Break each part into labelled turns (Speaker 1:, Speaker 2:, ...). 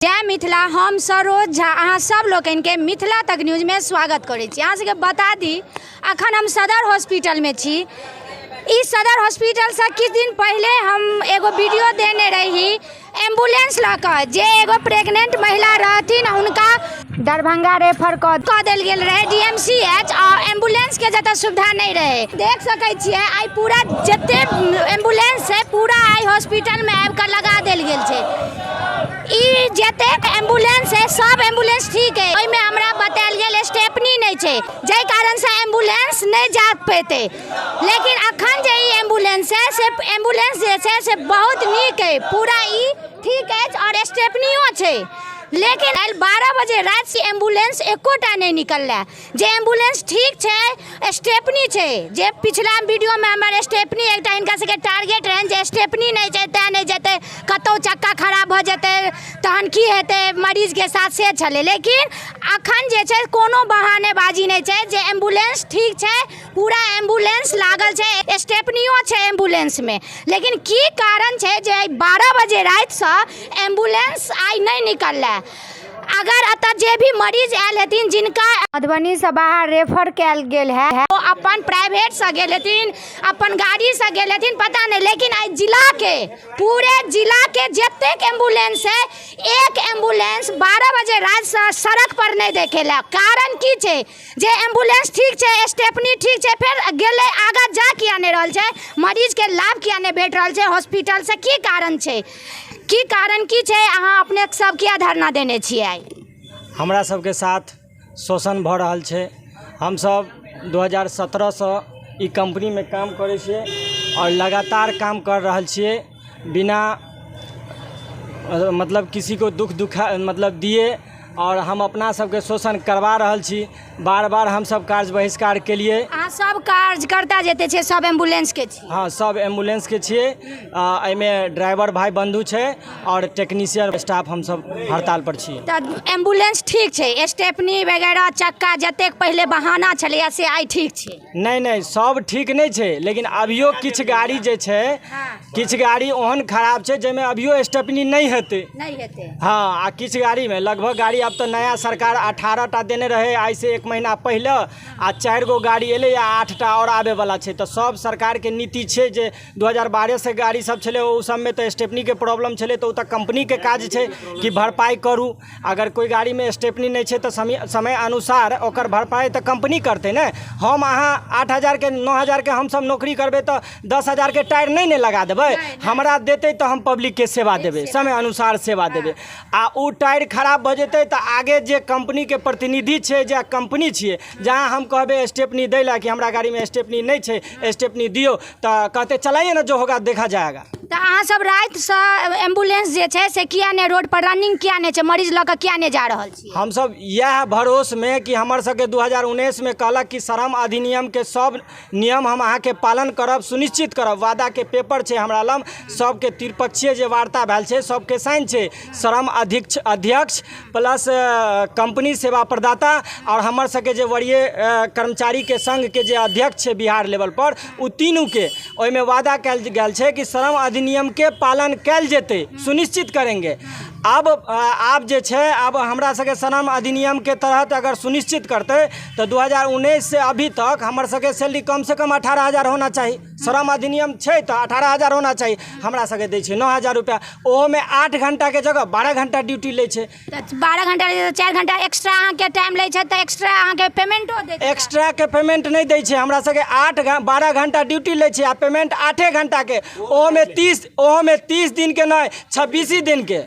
Speaker 1: जय मिथिला। हम सरोज झा अहाँ सब लोकनिके मिथिला तक न्यूजमे स्वागत करै छी। अहाँ सबके बता दी, अखन हम सदर हॉस्पिटलमे छी। ई सदर हॉस्पिटलसँ किछु दिन पहिले हम एगो वीडियो देने रही एम्बुलेंस लऽ कऽ, जे एगो प्रेग्नेंट महिला रहथिन, हुनका दरभंगा रेफर कऽ देल गेल रहै डी एम सी एच आ एम्बुलेंसके जतऽ सुविधा नहि रहै। देख सकै छियै, आइ पूरा जते एम्बुलेंस छै, पूरा आइ हॉस्पिटलमे आबि कऽ लगा देल गेल छै। ई जतेक एम्बुलेंस है, सब एम्बुलेंस ठीक है। ओहिमे हमरा बतायल गेल स्टेपनी नहि छै, जाहि कारणसँ एम्बुलेंस नहि जा पेतै। लेकिन अखन जे ई एम्बुलेंस है, से एम्बुलेंस जे छै से बहुत नीक है, पूरा ई ठीक अछि आओर स्टेपनियो छै। लेकिन काल्हि 12 बजे राति एम्बुलेंस एकोटा नहि निकललै, जे एम्बुलेंस ठीक छै, स्टेपनी छै। जे पिछला वीडियोमे हमर स्टेपनी एकटा हिनका सबके टारगेट रहनि जे स्टेपनी नहि छै तैँ नहि जेतै, कतहु चक्का खराब भऽ जेतै तहन की हेतै मरीजके साथ, से छलै। लेकिन अखन जे छै, कोनो बहानेबाजी नहि छै जे एम्बुलेंस ठीक छै। पूरा एम्बुलेंस लागल छै, स्टेपनियो छै एम्बुलेंसमे। लेकिन की कारण छै जे 12 बजे रातिसँ एम्बुलेंस आइ नहि निकललै? अगर एतऽ जे भी मरीज आयल हेथिन, जिनका मधुबनीसँ बाहर रेफर कयल गेल है, ओ अपन प्राइवेटसँ गेल हेथिन, अपन गाड़ीसँ गेल हेथिन, पता नहि। लेकिन आइ जिलाके, पूरे जिलाके जतेक एम्बुलेंस है, एक एम्बुलेंस 12 बजे रातिसँ सड़क पर नहि देखेला। कारण की छै? जे एम्बुलेंस ठीक छै, स्टेपनी ठीक छै, फेर गेलै आगाँ जा किया नहि रहल छै? मरीजके लाभ किया नहि भेट रहल छै हॉस्पिटलसँ? की कारण छै? की कारण की छै? अहाँ अपने सब किया धरना देने छियै आइ?
Speaker 2: हमरा सबके साथ शोषण भऽ रहल छै। हमसब 2017सँ ई कम्पनीमे काम करै छियै आओर लगातार काम कर रहल छियै, बिना मतलब किसी को दुःख दुखा मतलब दिए, आओर हम अपना सबके शोषण करबा रहल छी। बार बार हमसब कार्य बहिष्कार केलिए।
Speaker 1: अहाँ सब कार्यकर्ता जते छै, सब एम्बुलेंस के छी?
Speaker 2: हँ, सब एम्बुलेंसके छियै। एहिमे ड्राइवर भाइ बन्धु छै आओर टेक्नीशियन स्टाफ। हमसब हड़ताल पर छी।
Speaker 1: तऽ एम्बुलेंस ठीक छै, स्टेपनी वगैरह, चक्का, जतेक पहिले बहाना छलैया से आइ ठीक छै?
Speaker 2: नहि नहि, सब ठीक नहि छै, लेकिन अभियो किछु गाड़ी जे छै, किछु गाड़ी ओहन खराब छै जाहिमे अभियो स्टेपनी नहि हेतै।
Speaker 1: नहि हेतै।
Speaker 2: हँ, आ किछु गाड़ीमे लगभग गाड़ी, आब तऽ नया सरकार 18 टा देने रहै आइसँ एक महीना पहिले, आ चारि गो गाड़ी एलै आ आठटा आओर आबैवला छै। तऽ सब सरकारके नीति छै जे 2012सँ गाड़ी सब छलै, ओ सबमे तऽ स्टेपनीके प्रॉब्लम छलै, तऽ ओ तऽ कम्पनीके काज छै कि भरपाइ करू। अगर कोइ गाड़ीमे स्टेपनी नहि छै तऽ समय समय अनुसार ओकर भरपाइ तऽ कम्पनी करतै ने। हम अहाँ 8000के, 9000के हमसब नौकरी करबै तऽ 10,000के टायर नहि ने लगा देबै। हमरा देतै तऽ हम पब्लिकके सेवा देबै, समय अनुसार सेवा देबै। आ ओ टायर खराब भऽ जेतै तऽ आगे जे कम्पनीके प्रतिनिधि छै, जे कम्पनी छियै, जहाँ हम कहबै स्टेपनी दै लए कि हमरा गाड़ीमे स्टेपनी नहि छै, स्टेपनी दियौ, तऽ कहतै, "चलाइए ना, जो होगा देखा जाएगा।"
Speaker 1: तऽ अहाँ सब रातिसँ एम्बुलेंस जे छै से किया नहि रोड पर रनिंग किया नहि छै? मरीज लऽ कऽ किया नहि जा रहल छी?
Speaker 2: हमसब इएह भरोसमे कि हमर सबके 2019मे कहलक कि श्रम अधिनियमके सब नियम हम अहाँके पालन करब, सुनिश्चित करब। वादाके पेपर छै हमरा लग, सबके त्रिपक्षीय जे वार्ता भेल छै, सबके साइन छै, श्रम अधीक्ष अध्यक्ष प्लस कम्पनी सेवा प्रदाता आओर हमर सबके जे वरीय कर्मचारीके संघके जे अध्यक्ष छै बिहार लेवलपर, ओ तीनूके। ओहिमे वादा कयल गेल छै कि श्रम अधिनियमके पालन कयल जेतै, सुनिश्चित करेंगे। आब आब जे छै, आब हमरा सबके श्रम अधिनियमके तहत अगर सुनिश्चित करतै तऽ 2019 से अभी तक हमर सबके सैलरी कमसँ कम 18,000 होना चाही। श्रम अधिनियम छै तऽ 18,000 होना चाही। हमरा सबके दै छै 9000 रुपैआ, ओहोमे 8 घंटाके जगह 12 घंटा ड्यूटी लै छै।
Speaker 1: तऽ 12 घंटा, 4 घंटा एक्स्ट्रा अहाँके टाइम लै छै, तऽ एक्स्ट्रा अहाँके पेमेंटो दैत?
Speaker 2: एक्स्ट्राके पेमेंट नहि दै छै। हमरा सबके 12 घंटा ड्यूटी लै छै आ पेमेंट 8 घंटाके, ओहोमे 30 दिनके नहि, 26 दिनके,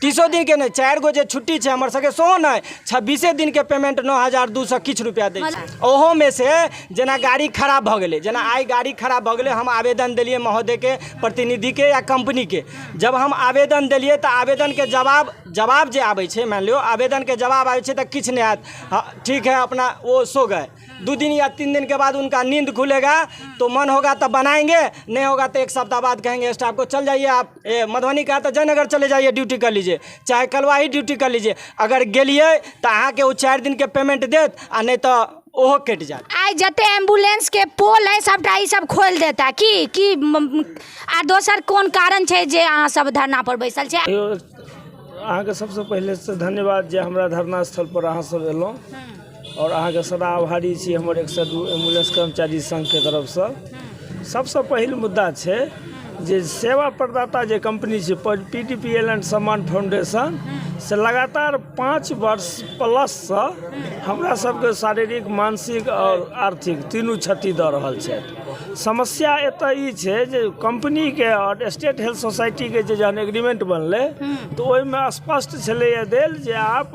Speaker 2: 30 दिनके नहि, चारि गो जे छुट्टी छै हमर सबके सेहो नहि, 26 दिनके पेमेंट 9200 किछु रुपैआ दै छै। ओहोमे से जेना गाड़ी खराब भऽ गेलै, जेना आइ गाड़ी खराब भऽ गेलै, हम आवेदन देलियै महोदयके प्रतिनिधिके या कम्पनीके। जब हम आवेदन देलियै तऽ आवेदनके जवाब जवाब जे आबै छै, मानि लियौ आवेदनके जवाब आबै छै तऽ किछु नहि आयत, "हाँ, ठीक है", अपना वो सो गए। 2 दिन या 3 दिन के बाद उनका नींद खुलेगा तो मन होगा तो बनाएंगे, नहीं होगा तो एक सप्ताह बाद कहेंगे स्टाफ को, "चल जाइए आप, ए, मधुबनी का है तो जयनगर चले जाइए, ड्यूटी कर लीजिए, चाहे कलवाही ड्यूटी कर लीजिए।" अगर गेलियै तऽ अहाँके ओ 4 दिनके पेमेंट देत आ नहि तऽ ओहो कटि जायत।
Speaker 1: आइ जते एम्बुलेंस के पोल है, सबटा ई सब खोलि देता की की आ दोसर कोन कारण छै जे अहाँ सब धरना पर बैसल छै?
Speaker 3: यौ, अहाँके सबसँ पहिले से धन्यवाद जे हमरा धरना स्थल पर अहाँ सब एलहुँ और अहाँके सदा आभारी छी हमर 102 एम्बुलेंस कर्मचारी संघके तरफसँ। सबसँ पहिल मुद्दा छै जे सेवा प्रदाता जे कंपनी छै PDPL and सम्मान फाउंडेशन से लगातार 5 वर्ष प्लससँ हमरा सबके शारीरिक, मानसिक और आर्थिक तीनू क्षति दऽ रहल छथि। समस्या एतऽ ई छै जे कंपनीके और स्टेट हेल्थ सोसाइटीके जे जहन एग्रीमेंट बनलै तऽ ओहिमे स्पष्ट छलैए देल जे आप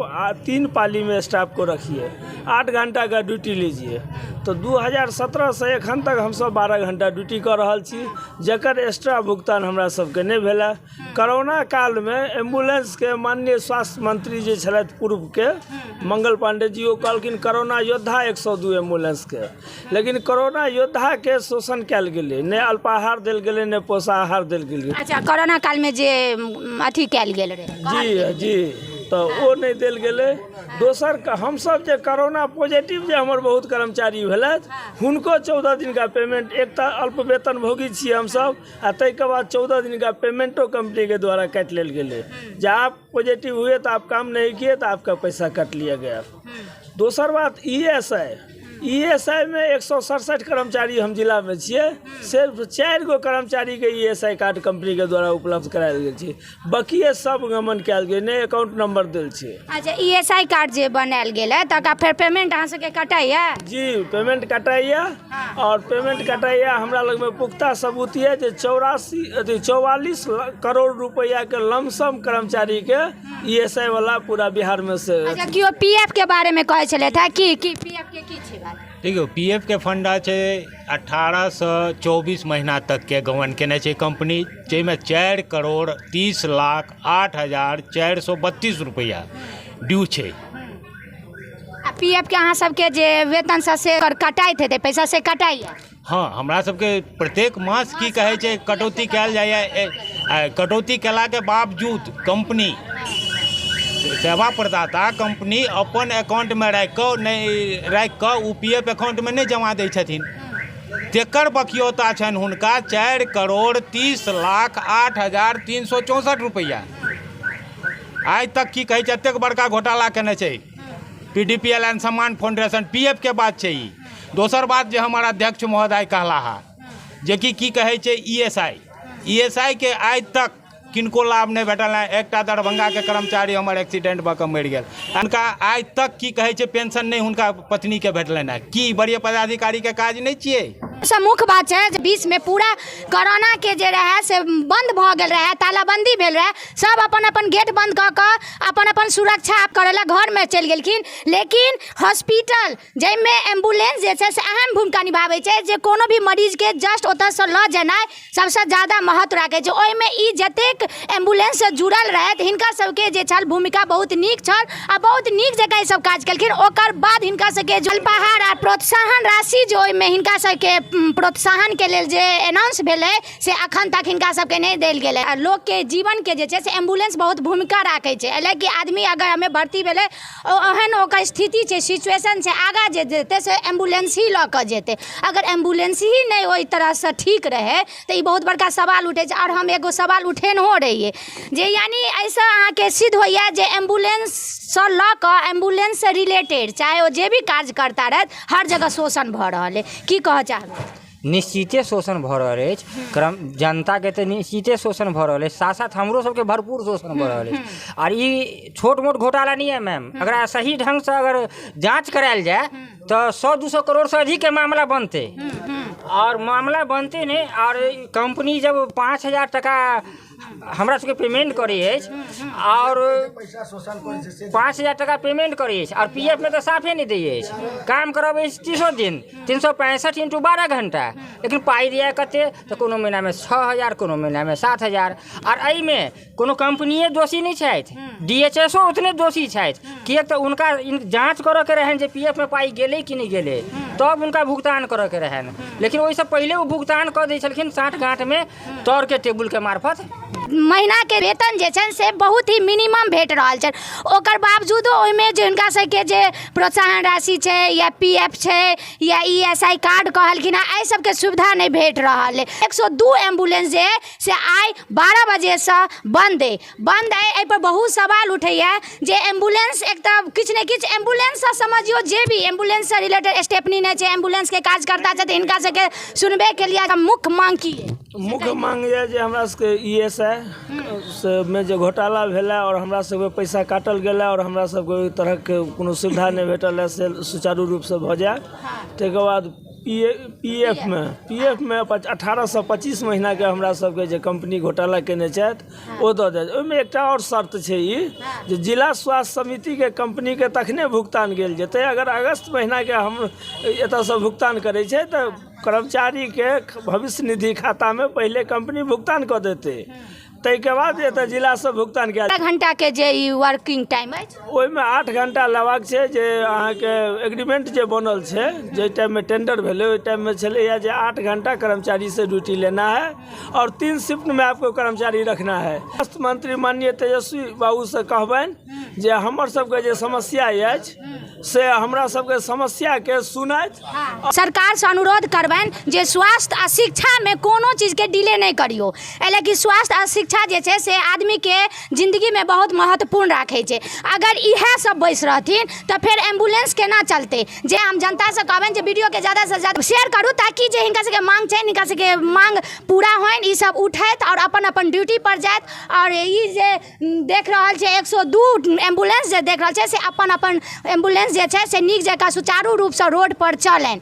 Speaker 3: 3 पाली में स्टाफ को रखिए, 8 घंटा का ड्यूटी लीजिए। तऽ 2017 से एखन तक हमसब 12 घंटा ड्यूटी कऽ रहल छी, जकर एक्स्ट्रा भुगतान हमरा सबके नहि भेलै। कोरोना कालमे एम्बुलेंसके माननीय स्वास्थ्य मंत्री जे छलथि पूर्वके मंगल पांडे जी, ओ कहलखिन कोरोना योद्धा 102 एम्बुलेंसके, लेकिन कोरोना योद्धाके शोषण कयल गेलै, नहि अल्पाहार देल गेलै, नहि पोषाहार देल गेलै।
Speaker 1: अच्छा, कोरोना कालमे जे अथी कयल गेल रहै।
Speaker 3: जी जी, तऽ ओ नहि देल गेलै। दोसर, हमसब जे कोरोना पॉजिटिव जे हमर बहुत कर्मचारी भेलथि हुनको 14 दिन का पेमेंट, एक तऽ अल्प वेतन भोगी छियै हमसब आ ताहिके बाद 14 दिन का पेमेंटो कंपनी के द्वारा काटि लेल गेलै। जे आप पॉजिटिव हुए तो आप काम नहीं किए तो आपका पैसा काट लिया गया। दोसर बात ESI, ESI में 167 कर्मचारी हम जिला में छियै, सिर्फ 4 गो कर्मचारी के ESI card company के द्वारा उपलब्ध करायल गेल छै, बकिए सब गमन कयल गेल, नहि अकाउंट नंबर देल छै।
Speaker 1: अच्छा, ESI card जे बनायल गेल है तकर फेर पेमेंट अहाँ सबके कटाइया?
Speaker 3: जी, पेमेंट कटाइया और पेमेंट कटाइया। हमरा लगमे पुख्ता सबूत यऽ जे 44 करोड़ रुपैआ के लमसम कर्मचारी के ESI वाला पूरा बिहार में से।
Speaker 1: अच्छा, केओ PF के बारे में कहै छलथि है की की PF के की छै बात?
Speaker 4: देखियौ, PF के फंडा छै 18 से 24 महीना तक के गवन केने छै कंपनी, जाहिमे 4,30,08,432 रुपैआ ड्यू छै।
Speaker 1: आ PF के अहाँ सबके जे वेतन से कटाइत हेतै पैसा, से कटाइया?
Speaker 4: हँ, हमरा सबके प्रत्येक मास की कहै छै कटौती कयल जाइए। कटौती कयलाके बावजूद कंपनी, सेवा प्रदाता कंपनी अपन अकाउंटमे राखि कऽ नहि राखि कऽ ओ PF अकाउंटमे नहि जमा दै छथिन, तेकर बकियौता छनि हुनका 4,30,08,364 रुपैआ। आइ तक की कहै छै एतेक बड़का घोटाला केने छै PDPL and सम्मान फाउंडेशन, PF के बात छै ई। दोसर बात जे हमर अध्यक्ष महोदय कहला हा जेकि की कहै छै ESI, ESI के आइ तक किनको लाभ नहि भेटल है। एकटा दरभंगाके कर्मचारी हमर एक्सीडेंट भऽ कऽ मरि गेल, हुनका आइ तक की कहै छै पेंशन नहि हुनका पत्नीके भेटलनि है। की वरीय पदाधिकारीके काज नहि छियै?
Speaker 1: सबसँ मुख्य बात छै जे बीचमे पूरा कोरोना के जे रहै से बंद भऽ गेल रहै, तालाबंदी भेल रहै, सब अपन अपन गेट बंद कऽ कऽ अपन अपन सुरक्षा करै लए घरमे चलि गेलखिन। लेकिन हॉस्पिटल जाहिमे एम्बुलेंस जे छै से अहम भूमिका निभाबै छै, जे कोनो भी मरीजके जस्ट ओतऽसँ लऽ जेनाइ सबसँ ज्यादा महत्व राखै छै। ओहिमे ई जतेक एम्बुलेंससँ जुड़ल रहथि हिनकर सबके जे छल भूमिका बहुत नीक छल आ बहुत नीक जकाँ ई सब काज केलखिन। ओकर बाद हिनका सबके अल्पाहार आ प्रोत्साहन राशि जे ओहिमे हिनका सबके प्रोत्साहनके लेल जे एनाउंस भेलै से अखन तक हिनका सबके नहि देल गेलै। आ लोकके जीवनके जे छै से एम्बुलेंस बहुत भूमिका राखै छै, एहि लए कि आदमी अगर हमे भर्ती भेलै ओहन ओकर स्थिति छै, सिचुएशन छै, आगाँ जे जेतै से एम्बुलेंस ही लऽ कऽ जेतै। अगर एम्बुलेंस ही नहि ओहि तरहसँ ठीक रहै तऽ ई बहुत बड़का सवाल उठै छै। आओर हम एगो सवाल उठेनहो रहियै जे यानि एहिसँ अहाँके सिद्ध होइए जे एम्बुलेंससँ लऽ कऽ एम्बुलेंससँ रिलेटेड चाहे ओ जे भी कार्यकर्ता रहथि हर जगह शोषण भऽ रहल अइ। की कहऽ चाहबै?
Speaker 5: निश्चिते शोषण भऽ रहल अछि, क्रम जनताके तऽ निश्चिते शोषण भऽ रहल अछि, साथ साथ हमरो सबके भरपूर शोषण भऽ रहल अछि। आर ई छोट मोट घोटाला नहि यऽ मैम, एकरा सही ढङ्गसँ अगर जाँच करायल जाय तऽ 100-200 करोड़सँ अधिकके मामला बनतै। आओर मामला बनतै नहि, आओर कम्पनी जब 5000 टाका हमरा सबके पेमेंट करै अछि आओर 5000 टाका पेमेंट करै अछि आओर पी एफ मे तऽ साफे नहि दै अछि। काम करबै अछि 300 दिन, 365 इंटू 12 घंटा, लेकिन पाइ दैए कते तऽ कोनो महीनामे 6000, कोनो महीनामे 7000। आओर एहिमे कोनो कम्पनिए दोषी नहि छथि, DHS ओ उतने दोषी छथि, किएक तऽ हुनका जाँच करऽके रहनि जे पी एफ मे पाइ गेलै कि नहि गेलै, तब हुनका भुगतान करऽके रहनि, लेकिन ओहिसँ पहिले ओ भुगतान कऽ दै छलखिन साँठ गाँठमे तौरके टेबुलके मार्फत।
Speaker 1: महीनाके वेतन जे छनि से बहुत ही मिनिमम भेट रहल छनि। ओकर बावजूदो ओहिमे जे हुनका सबके जे प्रोत्साहन राशि छै या पीएफ छै या ईएसआई कार्ड कहलखिन हँ, एहि सबके सुविधा नहि भेट रहल अइ। 102 एम्बुलेंस जे अइ से आइ 12 बजेसँ बन्द अइ। एहिपर बहुत सवाल उठैए जे एम्बुलेंस एक तऽ किछु ने किछु एम्बुलेंससँ समझियौ जे भी एम्बुलेंससँ रिलेटेड स्टेपनी नहि छै, एम्बुलेंसके कार्यकर्ता छथि, हिनका सबके सुनबे के लिए मुख्य मांग की अइ?
Speaker 3: मुख्य मांग यऽ जे हमरा सबके ईएसआई मे जे घोटाला भेलै आओर हमरा सबके पैसा काटल गेलै आओर हमरा सबके ओहि तरहके कोनो सुविधा नहि भेटल हँ से सुचारू रूपसँ भऽ जाय। ताहिके बाद पीएफमे 18 से 25 महीनाके हमरा सबके जे कम्पनी घोटाला केने छथि ओ दऽ देत। ओहिमे एकटा आओर शर्त छै ई जे जिला स्वास्थ्य समितिके कम्पनीके तखने भुगतान गेल जेतै अगर अगस्त महीनाके हम एतऽसँ भुगतान करै छै तऽ कर्मचारीके भविष्य निधि खातामे पहिले कम्पनी भुगतान कऽ देतै, ताहिके बाद एतऽ जिलासँ भुगतान कयल।
Speaker 1: घंटाके जे ई वर्किंग टाइम अछि,
Speaker 3: ओहिमे 8 घंटा लेबाक छै। जे अहाँके एग्रीमेंट जे बनल छै, जाहि टाइममे टेंडर भेलै, ओहि टाइममे छलैए जे 8 घंटा कर्मचारी से ड्यूटी लेना है और तीन शिफ्ट में आपको कर्मचारी रखना है। स्वास्थ्य मंत्री माननीय तेजस्वी बाबूसँ कहबनि जे हमर सबके जे समस्या अछि से हमरा सबके समस्याके सुनथि।
Speaker 1: सरकारसँ अनुरोध करबनि जे स्वास्थ्य आ शिक्षामे कोनो चीजके डिले नहि करियौ, एहि लए कि स्वास्थ्य आ शिक्षा जे छै से आदमीके जिन्दगीमे बहुत महत्वपूर्ण राखै छै। अगर इएह सब बैस रहथिन तऽ फेर एम्बुलेंस केना चलतै? जे हम जनतासँ कहबनि जे वीडियोके ज्यादासँ ज्यादा शेयर करू ताकि जे हिनका सबके मांग छनि, हिनका सबके मांग पूरा होइन, ई सब उठथि आओर अपन अपन ड्यूटी पर जाथि आओर ई जे देख रहल छै 102 एम्बुलेंस जे देख रहल छै से अपन अपन एम्बुलेंस जे छै से नीक जकाँ सुचारू रूपसँ रोड पर चलनि।